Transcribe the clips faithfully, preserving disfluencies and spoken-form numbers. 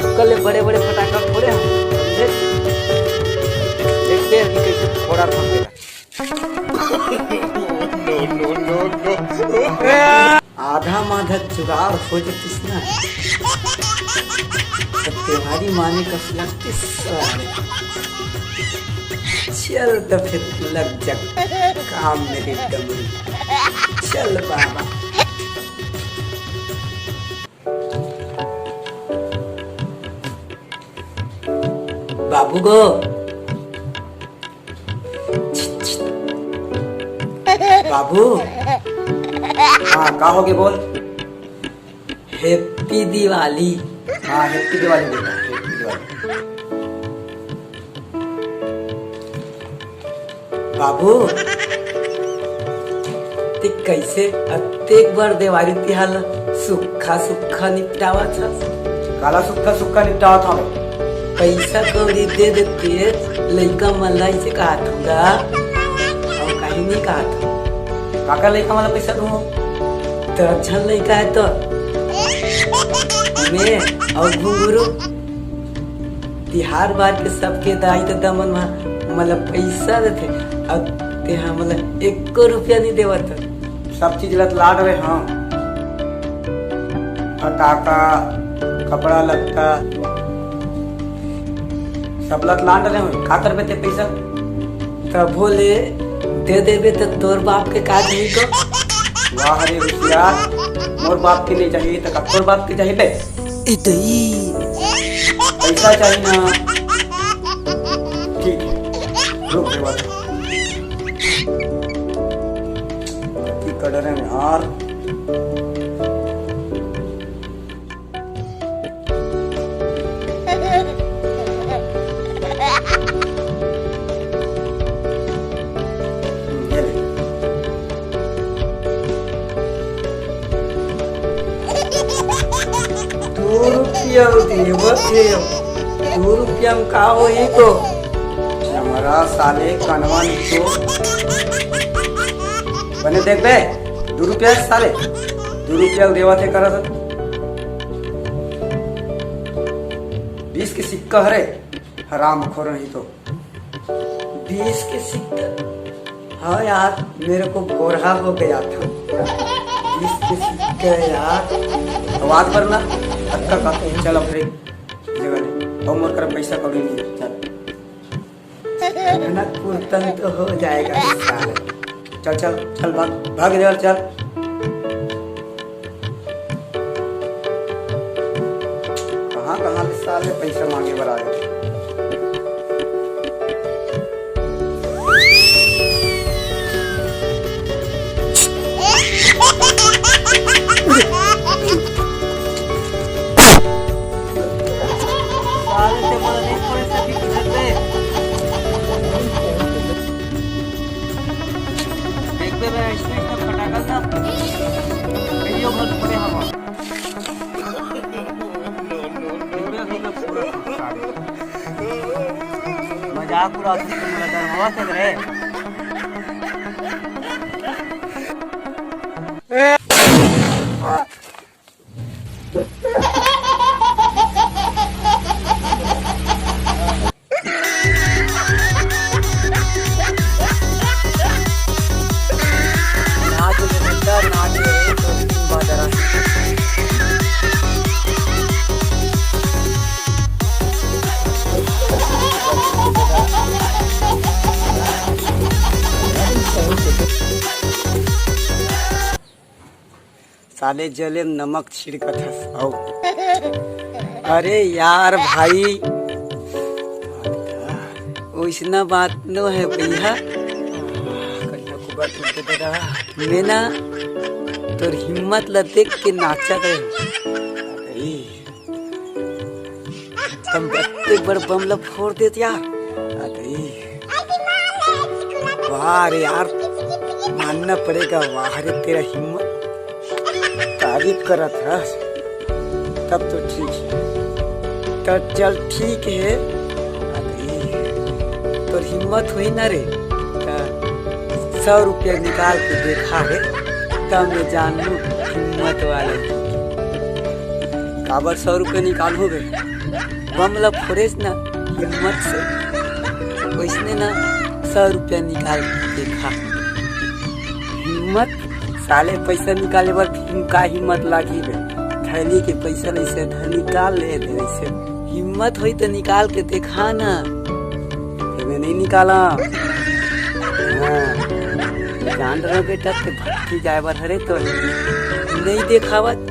कल ले बड़े-बड़े फटाका फोड़े हन, समझे? देखते हैं अभी कैसे फोड़ा था तेरा। आधा माधा जुगाड़ हो जतिस ना, त देवारी माने कस लगतिस साले। चल त फिर लग जा काम में रे डमरू। चल बाबा। बाबू गो। बाबू। हाँ, का होगे बोल। Happy दिवाली। हाँ, Happy दिवाली बेटा, Happy दिवाली। बाबू, ते कैसे अतेक बड़ देवारी तिहार ल सुक्खा सुक्खा निपटावत हस? काला सुक्खा सुक्खा निपटावत हवे? पैसा कौड़ी दे देते, लइका मन ला इसे कहत हूँ गा, अउ कहीं नहीं कहत हूँ। काकर लइका मन ला पैसा दूँ? दस झन लइका है तो मैं अउ घुंगरू। तिहार बार के सबके दाई ददा मन ह, मतलब, पैसा देथे, अब तेहा, मतलब, एको रुपया नहीं देवत। सब चीज लत लाड रहे, हाँ, फटाका, कपड़ा लत्ता, सब लत लाड रहे हो। का करबे ते पैसा? तभो ले दे देबे त तोर बाप के का जही को? वाह रे होशियार, मोर बाप के नहीं चाहिए त का तोर बाप के चाहिए बे? ए दई। पैसा चाहिए ना? ठीक है, रुक रे बाबा। की कर रहे हैं यार? ये ले। दो रुपया देवत हे, दो रुपया में का होही तो? हमारा साले कनवा निचो। बने देख बे, दो रुपया साले, दो रुपया देवत हे करत। बीस के सिक्का हरे, हराम खोर नहीं तो। बीस के सिक्का? हाँ यार, मेरे को भोरहा हो गया था। बीस के सिक्का यार। आवाज पर ना, धक्का खा के चल अपने जगह ले। और मोर कर पैसा कौड़ी नहीं, चल। मेहनत कुर्तन तो हो जाएगा इस साल। चल, चल, चल, भाग, भाग इधर, चल। कहाँ, कहाँ ले साले पैसा मांगे बर आ गए? साले ते मोला नहीं पड़े सकी किधर पे। देख बे, मैं इसमें इतना फटाका था। वीडियो बहुत बड़े हवा। मजाक उड़ाती तुम, डर हुआ क्या रे? साले जले म नमक छिड़कत हस। अउ अरे यार भाई, ओइसना बात नो है भैया। मैं ना तोर हिम्मत ल देख के नाचत रहे। तम अतेक बड़ बम ल फोड़ देत यार। अरे वाह रे यार, मानना पड़ेगा, वाह रे तेरा हिम्मत। तारीफ करत हस, तब तो ठीक है। तो चल ठीक है। अरे तोर हिम्मत होई ना रे, त सौ रुपया निकाल के देखा रे, तब मैं जान लूं हिम्मत वाला। काबर सौ रुपया निकालहूं बे? बम ला फोरेस ना हिम्मत से, वइसने ना सौ रुपया निकाल के देखा। हिम्मत, साले पैसा निकाले बर फिर का हिम्मत लागही बे? थैली के पैसा लइसे धर निकाल ले दे, वइसे हिम्मत होई त निकाल के देखा ना। एमे नहीं निकाला। हाँ, जान रहो बेटा, ते भटकी जाए बर हरे तो नहीं देखावत।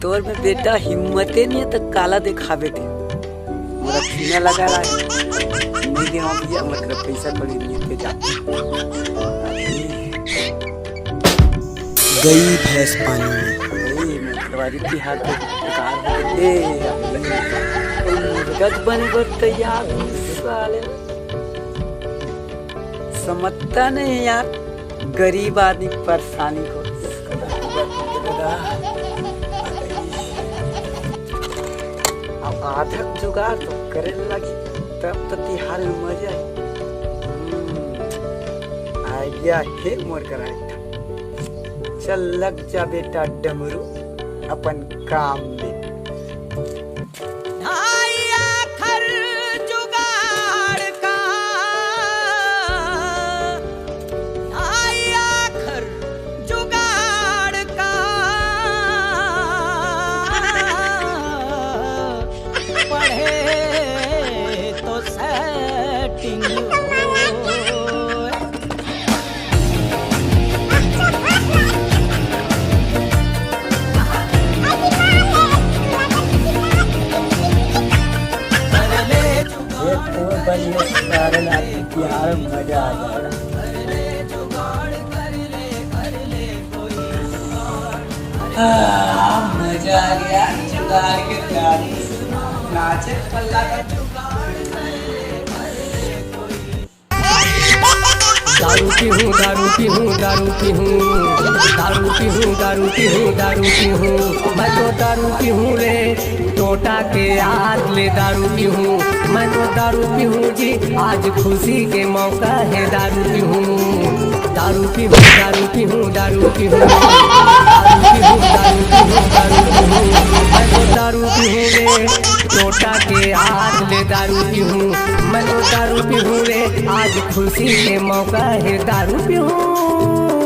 तोर में बेटा हिम्मते नहीं है, त काला देखाबे ते। मोला छीना लगा रहा है। नहीं देवा भैया, मतलब पैसा कौड़ी नहीं है, ते जा। गई भैंस पानी में। गई, मतलब, आज तिहार तो बेकार हो गए। ए, मुर्गा तो बने बर तैयार हो, साले। समझता नहीं यार, गरीब आदमी की परेशानी को। अब आधक जुगाड़ तो करे लगी, तब तो तिहार में मजा आई। हम्म, idea हे मोर करा एक ठन। चल लग जा बेटा डमरू अपन काम में। ढाई आखर जुगाड़ का, ढाई आखर जुगाड़ का, पढ़े तो सेटिंग हो। ये तो बढ़िया कारण आपके बिहार में मजा आ जाएगा। आह, मजा आ गया, जुगाड़ के गाड़ी। नाचे पल्ला का जुगाड़। दारू पीहूँ, दारू पीहूँ, दारू पीहूँ, दारू पीहूँ, दारू पीहूँ, दारू पीहूँ। मैं तो दारू पीहूँ रे, टोटा के हाथ ले दारू पीहूँ। मैं तो दारू पीहूँ जी, आज खुशी के मौका है दारू पीहूँ। दारू पीहूँ, दारू पीहूँ, दारू पीहूँ, दारू पीहूँ, दारू पीहूँ, दारू पीहूँ। मैं तो दारू पीहूँ रे, टोटा के हाथ ले दारू पीहूँ। मैं तो दारू पीहूँ रे, आज खुशी के मौका है दारू पीहूँ।